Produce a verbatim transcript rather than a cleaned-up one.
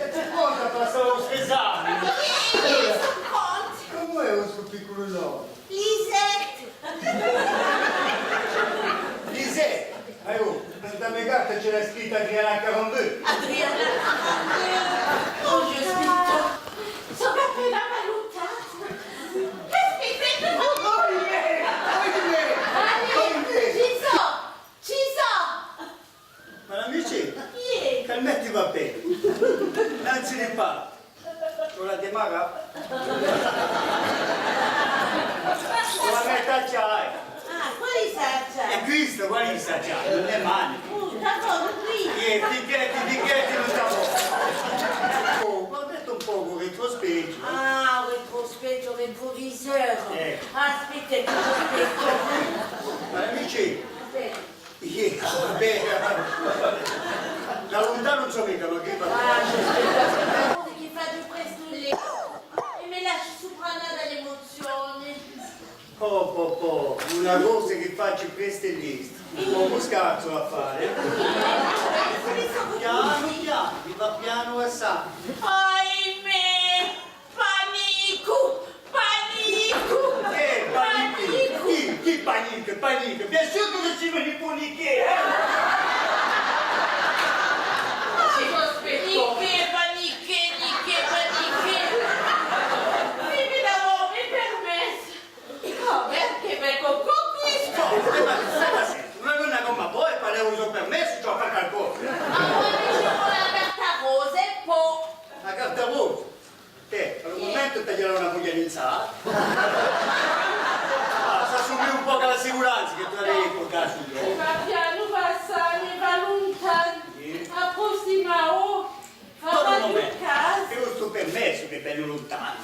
È chì cosa passa u vostru esame? Iè, iè, sò pronta. Cumu hè u vostru picculu nome? Lisette. Lisette? Ma oh, nant'à a me carta c'era scrittu Adriana quarante-deux. Adriana quarante-deux? Oh, Gesù! Sò appena valutata. Aspetta, aspetta. Oimè! Oimè! Allez, oimè! Ci sò! Ci sò! Ma l'amici, iè, calmeti, va bè. Nanzi di parti. Ci vole à demarrà. Ci vole à mette a chjave. Ah, quale hè sta chjave? Hè quista, quale hè sta chjave? Ùn hè male. Uh, sta bona, quì. Iè, fighjeti, fighjeti, ùn sta bona. Oh, guardeti un pocu u retrospechju. Ah, u retrospechju, u retroviseur. Eh. Aspetta, u retrospechju. Ma l'amici, iè, va bè. Da luntanu ùn si vede, ma chì fa? Ah, ci aspetta, aspetta, chì facciu prestu u lettu è mi lasciu suprannà da l'emuzione. Po, po, po, una cosa chì facciu prestu u lettu. Ma chì scarzu à fà, eh? Pianu, pianu, mi và pianu assai. Oimè! Panicu! Panicu! Chì panicu? Panicu! Chì, chì panicu? Panicu! Bien sûr que je suis venu pour niquer, hein? Ci sò spettu. Niquer, paniquer, niquer, paniquer. Vivi d'avà, mi permessu. Oh, perchè mi conquisti? Oh, eh, ma stai à sente, una donna cum'è voi, pà avè u so permessu, ci vole à fà qualcosa. Ah, voi dice una carta rosa è po. A carta rosa? Tè, per un mumentu t'aghju da dà una bughjaninzata. Ah, s'assumia un pocu à l'assicuranza chì tù avevi purtatu. Và pianu, và sanu, và luntanu. Sì. À a prossima, oh. Torna un mumentu. Chì hè stu permessu chì vegnu luntanu?